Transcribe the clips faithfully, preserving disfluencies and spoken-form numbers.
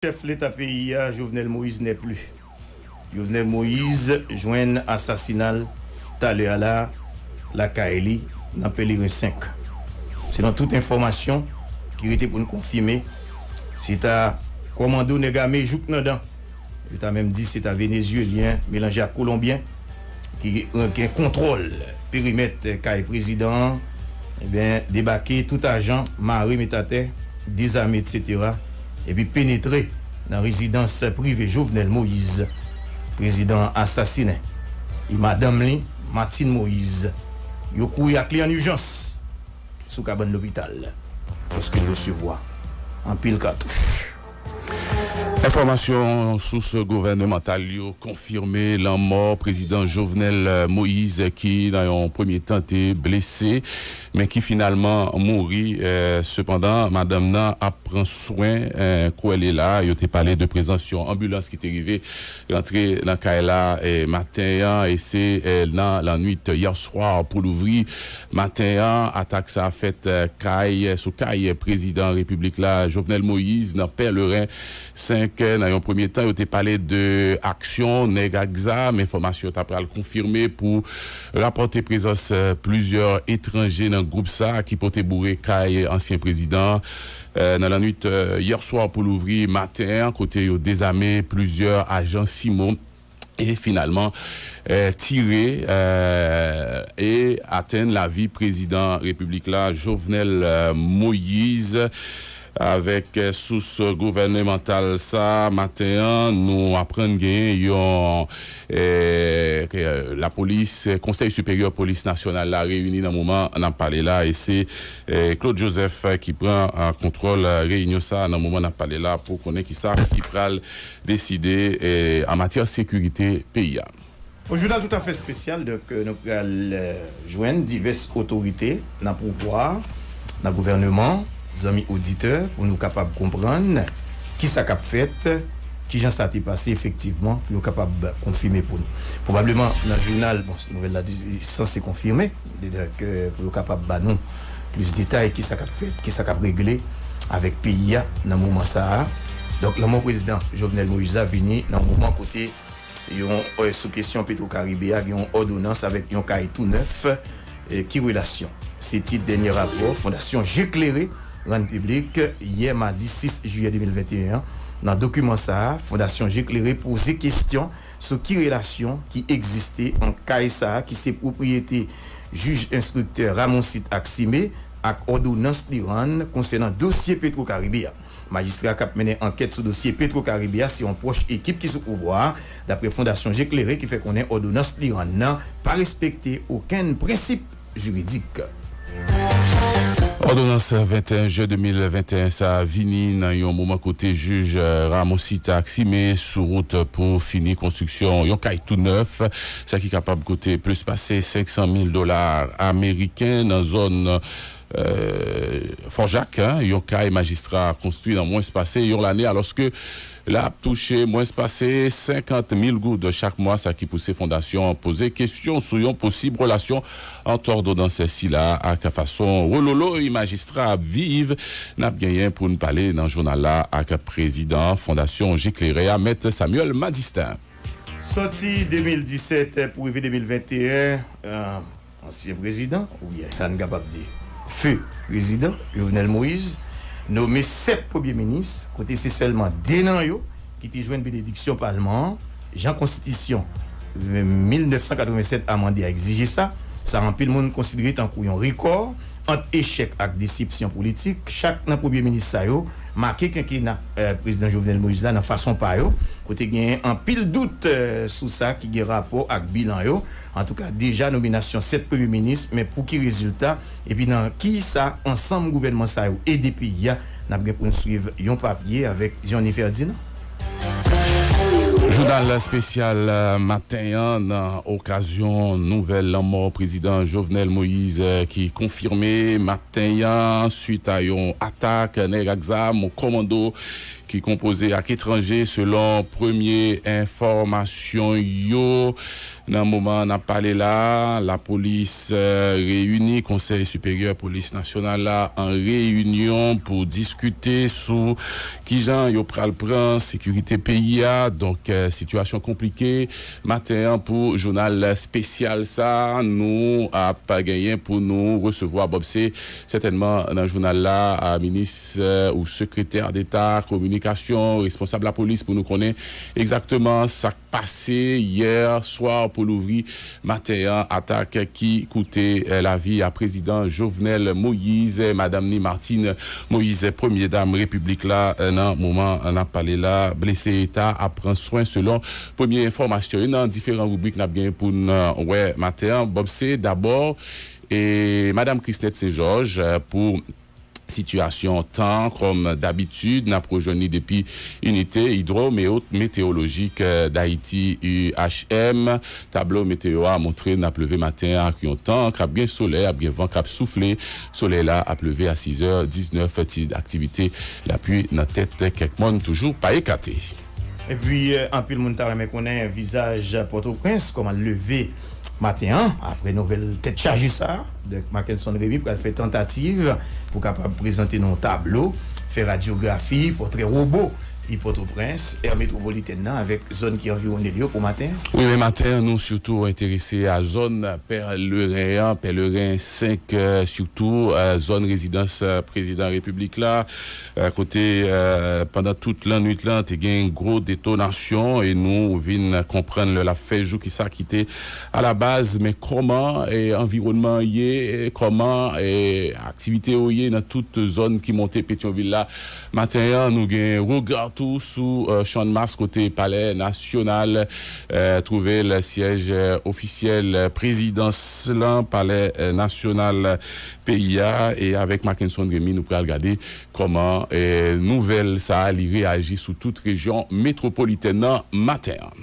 Chèf Leta peyi a, Jovenel Moïse, n'est plus. Jovenel Moïse jwenn asasina l talè a la, lakay li, nan Pèleren senk. Selon tout enfòmasyon ki rete pou n konfime, se ta kòmando nèg ame jouk nan dan. Yo ta menm di se ta Venezyelyen melanje ak Kolonbyen ki gen kontwòl perimèt kay prezidan an, ebyen, debake tout ajan, mare, met atè, dezame, etsetera, epi penetre nan rezidans prive Jovenel Moïse, prezidan an asasinen, e madanm li, Martine Moïse. Yo kouri ak li an ijans sou kabann lopital, kote l resevwa anpil katouch. Enfòmasyon sous gouvènemantal yo konfime lanmò prezidan Jovenel Moïse, ki nan yon premye tan te blese, men ki finalman mouri. Eh, sepandan, madanm nan ap pran swen, eh, kwè li la. Yo te pale de prezans yon anbilans ki te rive rantre nan kay la, eh, maten an, e se, eh, nan lannwit yè swa pou louvri maten an. Atak sa fèt, eh, kay, sou kay prezidan repiblik la, Jovenel Moïse, nan Pèleren senk. Nan yon premye tan, yo te pale de aksyon nèg ak zam. Enfòmasyon ta pral konfime pou rapòte prezans, eh, plizyè etranje nan gwoup sa ki pote boure kay ansyen prezidan, eh, nan lannwit, eh, yè swa pou louvri maten an, kote yo dezame plizyè ajan simo e finalman, eh, tire, eh, e atenn lavi prezidan repiblik la, Jovenel, eh, Moïse. Avèk, eh, sous gouvènemantal sa, maten an, nou aprann genyen yon, eh, ke, eh, lapolis, eh, Konsèy Siperyè Polis Nasyonal la reyini nan moman n ap pale la, e se, eh, Claude Joseph, eh, ki pran, eh, kontwòl, eh, reyinyon sa nan moman n ap pale la pou konnen kisa ki pral deside, eh, an matyè sekirite peyi a. Yon jounal toutafè espesyal, donk, eh, nou pral, eh, jwenn divès otorite nan pouvwa, nan gouvèneman, zanmi oditè, pou nou kapab konprann kisa k ap fèt, kijan sa te pase efektivman, pou yo kapab konfime pou nou. Pwobableman, nan jounal, bon, nouvèl la di, sanse konfime, donk, eh, pou yo kapab ba nou plis detay, kisa k ap fèt, kisa k ap regle avèk peyi a nan moman sa a. Donk, lanmò prezidan Jovenel Moïse la vini nan moman kote yon, eh, sou kesyon Petro Caribe a, gen yon òdonans avèk yon kay tou nèf, eh, ki relasyon. Se tit dènye rapò Fondasyon Je Klere rann piblik yè madi sis jiyè de mil venteyen an. Nan dokiman sa a, Fondasyon Je Klere poze kesyon sou ki relasyon ki egziste ant kay sa a, ki se pwopriyete jij enstriktè Ramoncite Aximé, ak òdonans li rann konsènan dosye Petro Caribe a. Majistra k ap mennen ankèt sou dosye Petro Caribe a se yon pwòch ekip ki sou pouvwa a, daprè Fondasyon Je Klere, ki fè konnen òdonans li rann nan pa respekte okenn prensip jiridik. Òdonans venteyen jen de mil venteyen sa a vini nan yon moman kote jij, eh, Ramosita Aximé sou wout pou fini konstriksyon yon kay tou nèf, sa ki kapab koute plis pase senk san mil dola ameriken nan zòn, eh, Fò Jak, en, yon kay majistra konstwi nan mwens pase yon lane, alòske l ap touche mwens pase senkant mil goud chak mwa, sa ki pouse fondasyon an poze kesyon sou yon posib relasyon ant òdonans sila ak fason wololoy majistra ap viv. N ap genyen pou n pale nan jounal la ak prezidan Fondasyon Je Klere a, Mèt Samuel Madistin. Sòti de mil disèt pou rive de mil venteyen, eh, ansyen prezidan, oubyen sa n kapab di, feu prezidan Jovenel Moïse, nome sèt premye minis, kote se sèlman de nan yo ki te jwenn benediksyon palman an, jan konstitisyon mil nèf san katrevennsèt amande a egzije sa. Sa, anpil moun konsidere tankou yon rekò. Ant echèk ak desepsyon politik, chak nan premye minis sa yo make kenkena, eh, prezidan Jovenel Moïse la nan fason pa yo, kote genyen anpil dout, eh, sou sa ki gen rapò ak bilan yo. Antouka, deja nominasyon sèt premye minis, men pou ki rezilta, epi nan ki sa ansanm gouvènman sa yo ede peyi a, n ap gen pou n swiv yon papye avèk Johnny Ferdinand. Jounal espesyal, eh, maten an, nan okazyon nouvèl lanmò prezidan Jovenel Moïse, eh, ki konfime maten an, swit a yon atak nèg ak zam, kòmando, ki konpoze ak etranje, selon premye enfòmasyon yo. Nan moman n ap pale la, lapolis, eh, reyini, Konsèy Siperyè Polis Nasyonal la an reyinyon pou diskite sou kijan yo pral pran sekirite peyi a. Donk, eh, sitiyasyon konplike maten an pou jounal espesyal sa. Nou ap genyen pou nou resevwa Bob C. Sètènman, nan jounal la, a, minis, eh, ou sekretè deta kominikasyon, responsab lapolis pou nou konnen egzakteman sa k pase yè swa pou louvri maten an, atak ki koute, eh, lavi a prezidan Jovenel Moïse, eh, madanm ni Martine Moïse, premye dam repiblik la, eh, nan moman n ap pale la, blese eta ap pran swen selon premye enfòmasyon yo. Nan diferan ribrik n ap gen pou n, eh, wè maten an, Bob C. Dabò, e madanm Chrisnette Saint-Georges, eh, pou sitiyasyon tan, kòm dabitid, n ap rejwenn li depi Inite Idwometeolojik, eh, Dayiti, U H M. Tablo meteyo a montre n ap leve maten an ak yon tan k ap gen solèy, ap gen van k ap soufle. Solèy la ap leve a sizè diznèf, ti aktivite lapli nan tèt kèk mòn toujou pa ekate. Epi, eh, anpil moun ta renmen konnen vizaj Pòtoprens, kòman l leve maten an, apre nouvèl tèt chaje sa a. Donk, Mackenson Remy pral fè tantativ pou kapab prezante nou yon tablo, fè radyografi, pòtrè wobo, di Pòtoprens, è metwopolitèn nan, avèk zòn ki anviwonnen l yo pou maten an. Wi, men maten an, nou sitou enterese a zòn Pèleren an, Pèleren senk, eh, sitou, eh, zòn rezidans, eh, prezidan repiblik la, eh, kote, eh, pandan tout lannwit lan, te gen gwo detonasyon e nou vin konprann lè l ap fè jou kisa ki te alabaz, men kòman, eh, anviwònman an ye, kòman, eh, aktivite yo ye nan tout zòn ki monte Petyonvil la. Maten an, nou gen rega tou sou, eh, Channmas kote Palè Nasyonal, eh, twouve l, syèj, eh, ofisyèl, eh, prezidans lan, Palè, eh, Nasyonal peyi a, e avèk Mackenson Remy, nou pral gade kòman, eh, nouvèl sa a, li reyaji sou tout rejyon metwopolitèn nan maten an.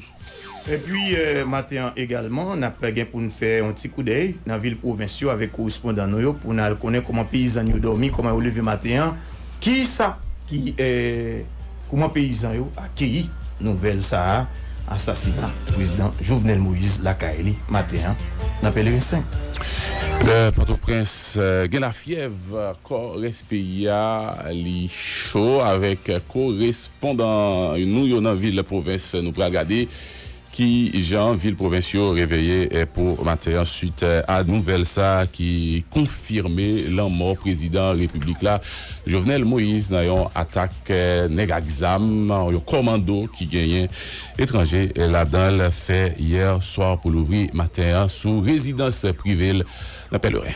Epi, eh, maten an egalman, n ap gen pou n fè yon ti koudèy nan vil pwovens yo avèk korespondan nou yo pou n al konnen kòman peyizàn yo dòmi, kòman yo leve maten an, kisa ki, eh, kòman peyizan yo akeyi nouvèl sa a, asasina prezidan Jovenel Moïse lakay li maten an nan Pèleren senk. Lè Pòtoprens, eh, gen lafyèv, kò rès peyi a, li cho avèk korespondan nou yo nan vil pwovens. Nou pral gade ki jan vil pwovens yo reveye, eh, pou maten an swit, eh, a nouvèl sa a ki konfime lanmò prezidan repiblik la, Jovenel Moïse, nan yon atak, eh, nèg ak zam, yon kòmando ki genyen etranje, eh, ladan l fè yè swa pou louvri maten an sou rezidans prive l nan Pèleren.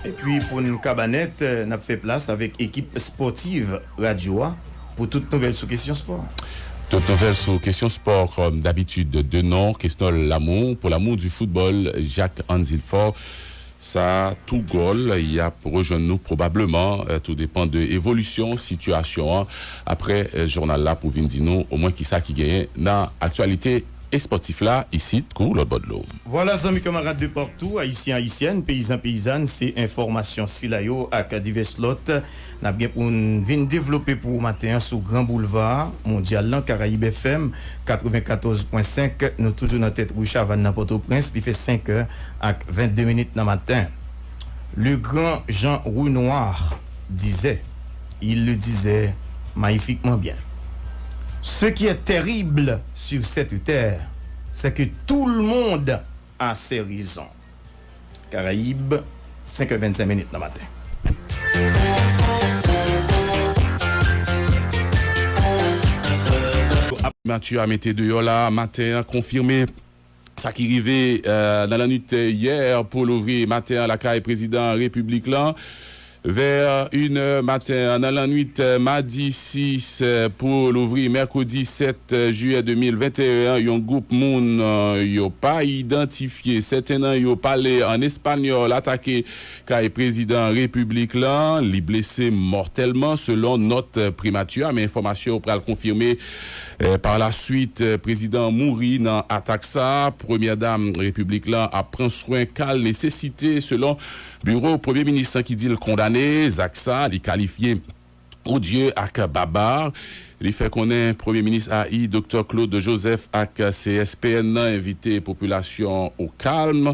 Epi pou n kaba nèt, eh, n ap fè plas avèk ekip espòtiv radyo a pou tout nouvèl sou kesyon spò. Tout nouvèl sou kesyon spò, kòm dabitid, de non, Kesnòl Lamou, Pour l'amour du football, Jacques Anzilfort. Sa tou gòl, y ap rejwenn nou pwobableman, eh, tou depan de evolisyon sitiyasyon an. Apre, eh, jounal la pou vin di nou omwen kisa ki genyen nan aktyalite espòtif la isit kou lòt bò dlo. Vwala, zanmi kanmarad de partou, ayisyen, ayisyèn, peyizan, peyizàn, se enfòmasyon sila yo ak divès lòt n ap gen pou n vin devlope pou ou maten an sou Gran Boulva Mondyal lan, Karayib F M katrevenkatòz pwen senk. Nou toujou nan tèt ri Chavann nan Pòtoprens, li fè senk è ak vennde minit nan maten. Le grand Jean Renoir disait, il le disait magnifiquement bien, ce qui est terrible sur cette terre, c'est que tout le monde a ses raisons. Karayib, senk è vennsenk minit nan maten. Primati a mete deyò la maten an konfime sa ki rive, eh, nan lannwit yè pou louvri maten an lakay prezidan repiblik lan. Vè inè maten an, nan lannwit, eh, madi sis, eh, pou louvri mèkredi sèt jiyè de mil venteyen an, yon gwoup moun, eh, yo pa idantifye, sèten nan yo pale an espanyòl, atake kay prezidan repiblik lan. Li blese mòtèlman, selon nòt, eh, primati a, men enfòmasyon yo pral konfime, eh, pa la swit, eh, prezidan an mouri nan atak sa a. Premyè dam repiblik lan ap pran swen ka l nesesite, selon biwo premye minis lan ki di l kondane zak sa a, li kalifye odye ak babar. Li fè konnen Premye Minis A I, Doktè Claude Joseph ak C S P N nan envite popilasyon o kalm,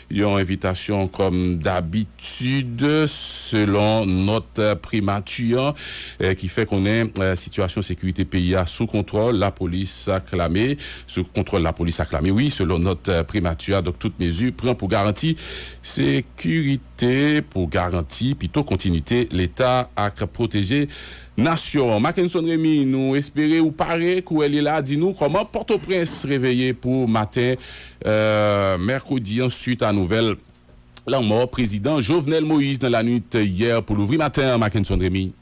yon envitasyon kòm dabitid, selon nòt primati an, eh, ki fè konnen, eh, sitiyasyon sekirite peyi a sou kontwòl lapolis ak lame, sou kontwòl lapolis ak lame, wi, selon nòt, eh, primati a. Donk, tout mezi pran pou garanti sekirite, pou garanti pito kontinite Leta ak pwoteje nasyon an. Mackenson Remy, nou espere ou pare, kou wè li la, di nou kòman Pòtoprens reveye pou maten, euh, mèkredi an, swit a nouvèl lanmò prezidan Jovenel Moïse nan lanwit yè pou louvri maten an, Mackenson Remy.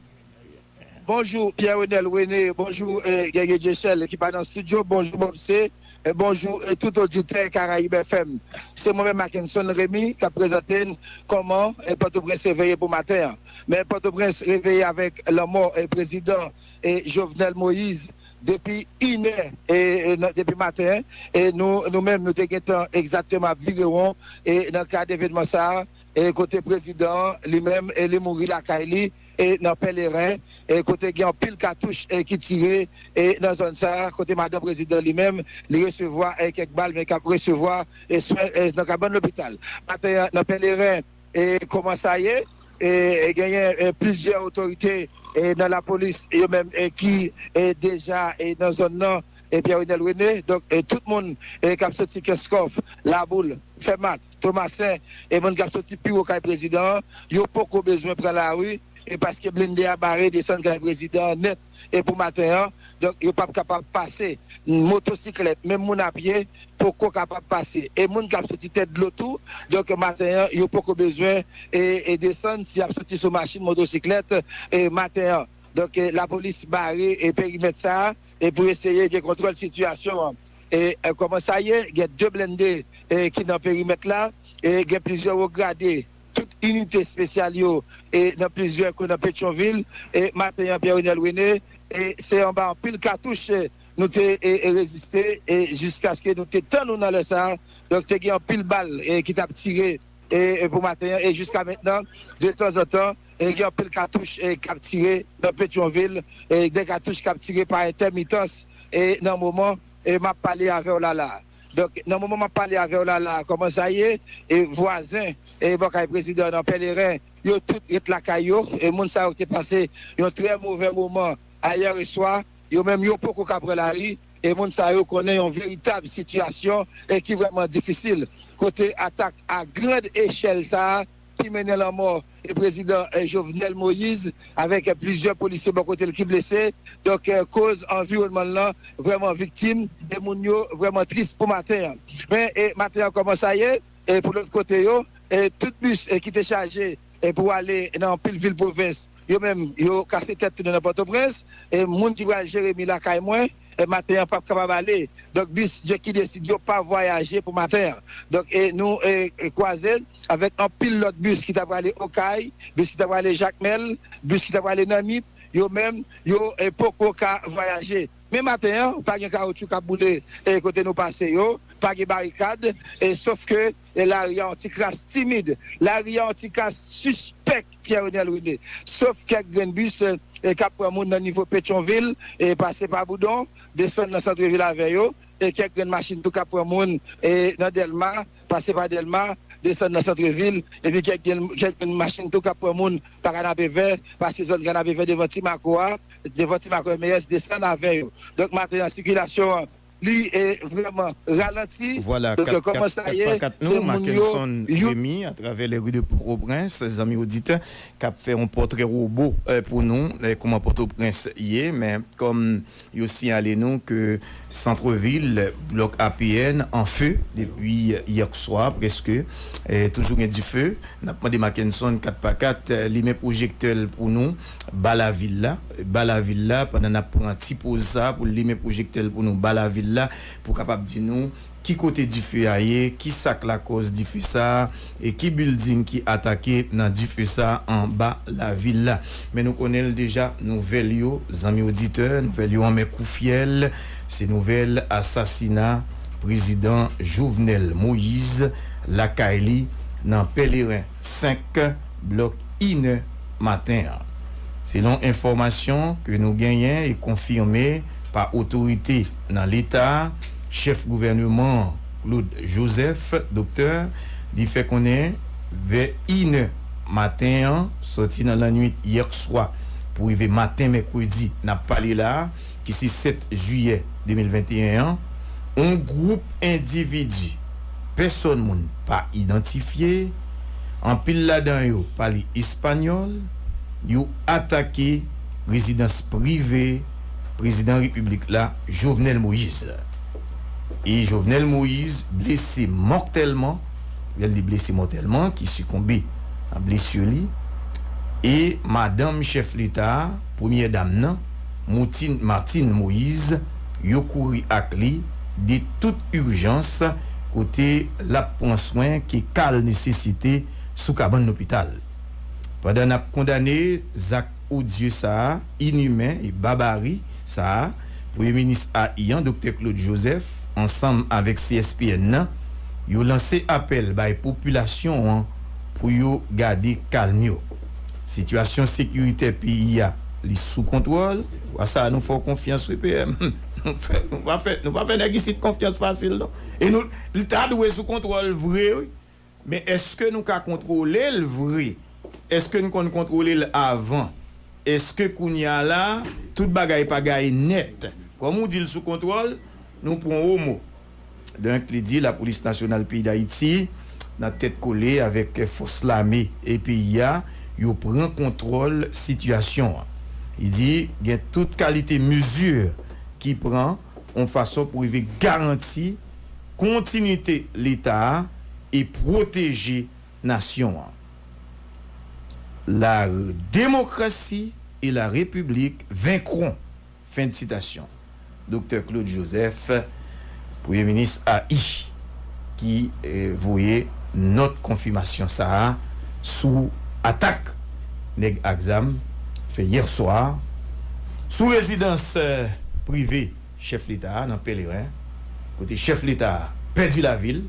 Bonjou Pierre Renel René, bonjou eh, Guerrier Djechel ki pa nan estidyo, bonjou Bob C, eh, bonjou eh, tout oditè Karayib F M. Se mwen menm Mackenson Remy k ap prezante n kòman eh, Pòtoprens reveye pou maten an. Men Pòtoprens reveye avèk lanmò eh, prezidan eh, Jovenel Moïse depi inè eh, eh, nan- depi maten. E nou, nou menm, nou te gentan egzakteman ap vire won eh, nan kad evènman sa a, eh, kote prezidan an, li menm, eh, li mouri lakay li, eh, nan Pèleren, eh, kote gen anpil katouch eh, ki tire eh, nan zòn sa a, kote madan prezidan li menm, li resevwa eh, kèk bal, men k ap resevwa eh, swen eh, nan kabann lopital. Maten an, nan Pèleren, eh, kòman sa ye? Eh, genyen eh, plizyè otorite eh, nan lapolis, yo menm eh, ki eh, deja eh, nan zòn nan, eh, Pierre Renel René. Donk, eh, tout moun eh, k ap soti Kenskòf, Laboul, Fèmat, Tomasen, e moun k ap soti pi wo kay prezidan an, yo poko bezwen pran lari, e paske blende a bare desann kay prezidan an nèt, e pou maten an, donk yo p ap kapab pase. Motosiklèt, menm moun a pye, poko kapab pase. E moun k ap soti tèt dlo tou, donk maten an, yo poko bezwen e, e desann si y ap soti sou machin, motosiklèt, e maten an. Donk, e, lapolis bare e perimèt sa a e pou eseye gen kontwòl sitiyasyon an. E, e kòman sa ye? Gen de blende e, ki nan perimèt la, e gen plizyè wo grade, tout inite espesyal yo e nan plizyè kwen nan Petyonvil. E maten an, Pierre Renel René, e se anba anpil katouch e, nou te e, e reziste e jiskaske nou te tann nou nan lè sa a. Donk, te gen anpil bal e, ki t ap tire e, e pou maten an, e jiska mentnan, de tanzantan, e gen anpil katouch e, k ap tire nan Petyonvil, e de katouch k ap tire pa entèmitans e nan moman e m ap pale avè w la la. Donk, nan moman m ap pale avè w la la, kòman sa ye? E vwazen e bò kay prezidan nan Pèleren, yo tout ret lakay yo. E moun sa yo te pase yon trè movè moman ayè swa. Yo menm, yo poko ka pran lari. E moun sa yo konnen yon veritab sitiyasyon e ki vrèman difisil, kote atak a grand echèl sa a ki mennen lanmò e prezidan eh, Jovenel Moïse avèk eh, plizyè polisye bò kote l ki blese. Donk, eh, koz anviwònman l lan vrèman viktim e moun yo vrèman tris pou maten an. Men, eh, maten an, kòman sa ye? Eh, pou lòt kote yo, eh, tout bis eh, ki te chaje eh, pou ale nan anpil vil pwovens, yo menm, yo kase tèt tounen nan Pòtoprens. E moun ki pral Jeremi lakay mwen, eh, maten an p ap kapab ale. Donk, bis ki deside yo pa vwayaje pou maten an. Donk, e nou e, e kwaze avèk anpil lòt bis ki ta prale Okay, bis ki ta prale Jakmèl, bis ki ta prale nan Nip, yo menm, yo e, poko ka vwayaje. Men maten an, pa gen kawotchou k ap boule e, kote nou pase yo, pa gen barikad, e, sof ke e, lari a yon ti kras timid, lari a yon ti kras sispèk, Pierre Renel René. Sof kèk grenn bis e, k ap pran moun nan nivo Petyonvil, e, pase pa Boudon, desann nan santrevil avè yo, e kèk grenn machin tou k ap pran moun e, nan Dèlma, pase pa Dèlma, desann nan santrevil, epi kèk grenn, kèk grenn machin tou k ap pran moun pa Kanapevè, pase zòn Kanapevè devan Ti Mako a, devan Ti Mako M E S, desann avè yo. Donk, maten an, sikilasyon an, li e, vrèman ralanti. Vwala, Donk, kat, kòman kat, sa kat ye? Pa kat Se nou, moun yo, Mackenson yo Remy, atravè les rues de Port-au-Prince, zanmi oditè, k ap fè yon pòtrè wobo eh, pou nou, eh, kòman Pòtoprens ye, men kòm yo siyale nou ke santrevil, blòk A P N, an fe depi yè swa, prèske, eh, toujou gen dife. N ap mande Mackenson kat pa kat, eh, limen pwojektè l pou nou, ba lavil la, ba lavil la, pandan n ap pran ti poz sa a pou l limen pwojektè l pou nou, ba lavil la, pou kapab di nou ki kote dife a ye, ki sa k lakòz dife sa a, e ki bilding ki atake nan dife sa a anba lavil la. Men nou konnen l deja, nouvèl yo, zanmi oditè, nouvèl yo anmè kou fyèl, se nouvèl asasina prezidan Jovenel Moïse lakay li nan Pèleren senk, blòk inè maten an. Selon enfòmasyon ke nou genyen e konfime pa otorite nan Leta, chèf gouvèneman an, Claude Joseph, doktè, li fè konnen vè inè maten an, sòti nan lannwit yè swa pou rive maten mèkredi n ap pale la a, ki se sèt jiyè de mil venteyen an, yon gwoup endividi, pèsòn moun pa idantifye, anpil ladan yo pale espanyòl, yo atake rezidans prive prezidan repiblik la, Jovenel Moïse. E Jovenel Moïse blese mòtèlman, li blese mòtèlman, ki sikonbe a blesi li. E madanm chèf Leta a, premyè dam nan, Moutin, Martine Moïse, yo kouri ak li de tout ijans kote l ap pran swen ke ka l nesesite sou kabann lopital. Pandan n ap kondane zak odye sa a, inimen e babari sa a, Premye Minis a i an, Doktè Claude Joseph, ansanm avèk C S P N nan, yo lanse apèl bay popilasyon an pou yo gade kalm yo. Sitiyasyon sekiritè peyi a, li sou kontwòl. Wa sa a, nou fè w konfyans, wi, P M. Nou fè, nou pa fè, nou pa fè nèg isit konfyans fasil, non. E nou, li ta dwe sou kontwòl vre, wi. Men èske nou ka kontwole l vre? Èske n konn kontwole l avan? Èske kounye a la, tout bagay pa gaye nèt? Kòm ou di l sou kontwòl, nou pran w o mo. Donk, li di Lapolis Nasyonal peyi Dayiti, nan tèt kole avèk fòs lame e peyi a, yo pran kontwòl sitiyasyon an. Li di gen tout kalite mezi ki pran yon fason pou rive garanti kontinite Leta a e pwoteje nasyon an. La démocratie et la République vaincront. Fen de sitasyon. Doktè Claude Joseph, Premye Minis a i, ki eh, voye nòt konfimasyon sa a sou atak nèg ak zam fè yè swa sou rezidans eh, prive chèf Leta a nan Pèleren, kote chèf Leta a pèdi lavi l,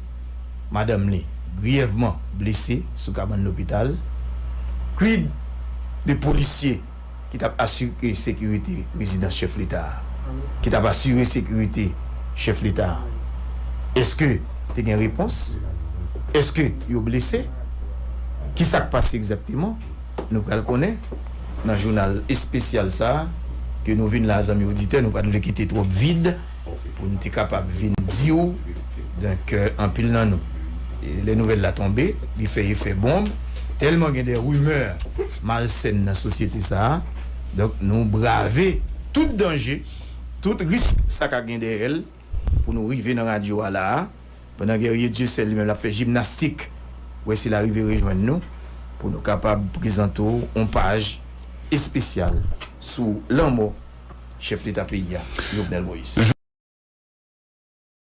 madanm li griyèvman blese sou kabann lopital. Quid de polisye ki t ap asire sekirite rezidans chèf Leta a, ki t ap asire sekirite chèf Leta a? Èske te gen repons? Èske yo blese? Ki sa k pase egzakteman? Nou pral konnen nan jounal espesyal sa a ke nou vin la, zanmi oditè, nou pa t vle kite twòp vid pou n te kapab vin di w, donk, euh, anpil nan nou. E lè nouvèl la tonbe, li fè efè bonb, tèlman gen de rimè malsèn nan sosyete sa a, donk, nou brave tout danje, tout risk sa ka gen dèyè l pou nou rive nan radyo a la a, pandan Guerrier Dieuseul li menm l ap fè jimnastik, wè si l a rive rejwenn nou, pou nou kapab prezante w yon paj espesyal sou lanmò chèf Leta peyi a, Jovenel Moïse.